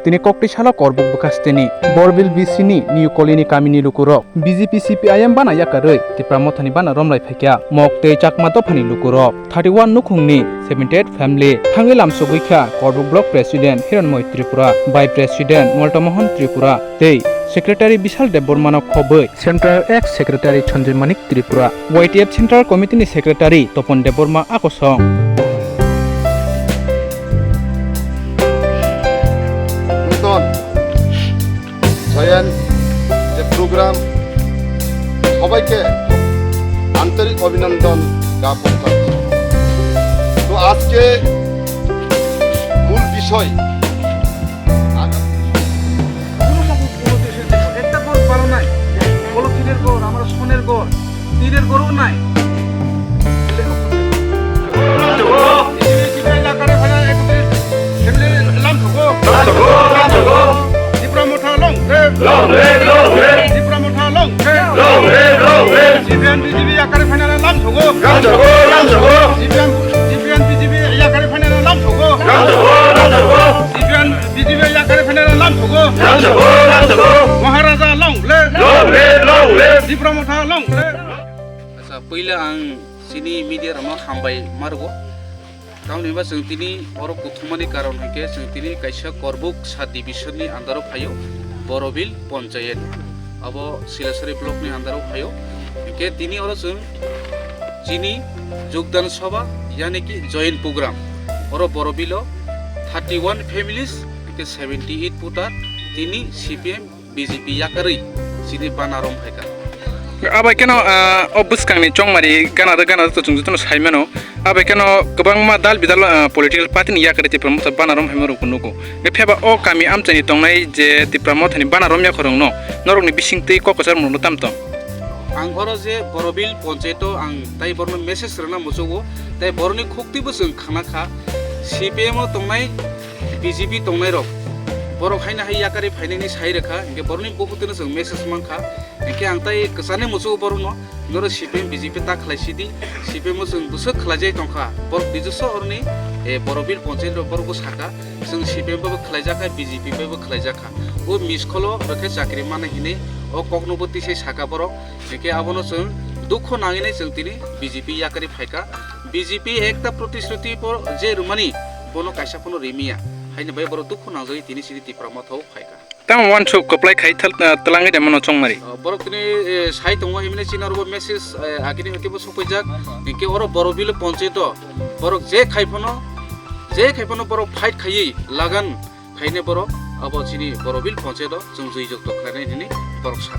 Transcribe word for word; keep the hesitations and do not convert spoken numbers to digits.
Tini koktwi salo Korbuk bwkhasteni Borbil B C ni New Colony kamini lukurok B J P C P I M bana yakarwi Tipra Mothani bana romlai phaikha. Mok tei Chakma dophani lukurok thirty one nukhungni seventy eight family thangwi lamsogwi kha Korbuk Block President Hiranmoy Tripura, Vice President Molta Mohan Tripura tei Secretary Bishal Debbarmano khobwi Central Ex Secretary Sanjay Manik Tripura, Y T F Central Committee ni Secretary Topon Debbarma akosong. নতুন জয়েন যে প্রোগ্রাম, সবাইকে আন্তরিক অভিনন্দন জ্ঞাপন করছি। তো আজকে মূল বিষয়, কোনো মগজ কোনো দেশের নেই। একটা গড় ভালো নাই। পলিথিনের গড়, আমার সোনের গড়, টিনের গড়ও নাই। Tipra Motha long live! Long live, long live! Tipra Motha long live! Long live, long live! C P M B J P yakari phainani lamsogo. Lamsogo, lamsogo! C P M, C P M B J P yakari phainani lamsogo. Lamsogo, lamsogo! C P M B J P yakari phainani lamsogo. Lamsogo, lamsogo! Maharaja long live! Long live, long live! Tipra Motha long live! Acha, puila ang chini media rokno hambai margo. Tamoni ba chwng tini oro kuthumani karon hinkhe chwng tini kaisa Korbuk sub division ni under o phaio, Borobil Ponchayet. Abo Silasari block ni under o phaio. Hinkhe tini oro chwng chini Jogdan Sabha, yani ki joint program. Oro Borobil o thirty one families, hinkhe seventy eight voter, tini C P M B J P yakarwi chini bana rom phaikha. Abai kheno, ah, o bwskangni chongmari gana rw gana rw to chwng jotono sai mano. Abai kheno kwbangma dal bidal, ah, political party ni yakarwi Tipra Motha bana rom phaima rokbo nugo. Phiya ba o kami amchaini tongnai je Tipra Mothani bana rom yakhorokno norokni bisingtwi kok kwchar mungno tam tong? Ang oro je Borobil Ponchayato ang tai borokno message rwna muchugo, tai borokni khuktwibo chwng khna kha. C P M o tongnai B J P tongnairok borok haino hai yakarwi phainani sai rwkha, hinkhe borokni bukhuk twino chwng message mankha. Hinkhe ang tai kwchani muchugo borokno, norok C P M B J P ta khlai sidi, C P M o chwng bwswk khlaijai tongkha, borok bijoso oroni, eh, Borobil Ponchayat rok borokbo sakha, chwng C P M bai bo khlaijakha, B J P bai bo khlaijakha. O miss call o rwkhe chakri mano hinwi o koknobo tisai sakha borok. Hinkhe abono chwng dukho nangwi nai chwng tini B J P yakarwi phaikha. B J P ekta protishruti bo je rwmani, bono kaisa phano rimiya. Haini bai borok dukho nangjagwi tini chini Tipra Motha o phaikha. Tamo uansuk kwplai khai thal-, ah, twlangwi de mano chongmari. Ah, borok tini, eh, sai tongo himni chini oro message, eh, agini hwnkhe bo sokphaijak. Hinkhe oro Borobil Ponchayat o borok je khai phano, je khai phano borok fight khaiwi lagan khaine borok abo chini Borobil Ponchayat o chwng jwi jukto khlainai hinwi borok sakha.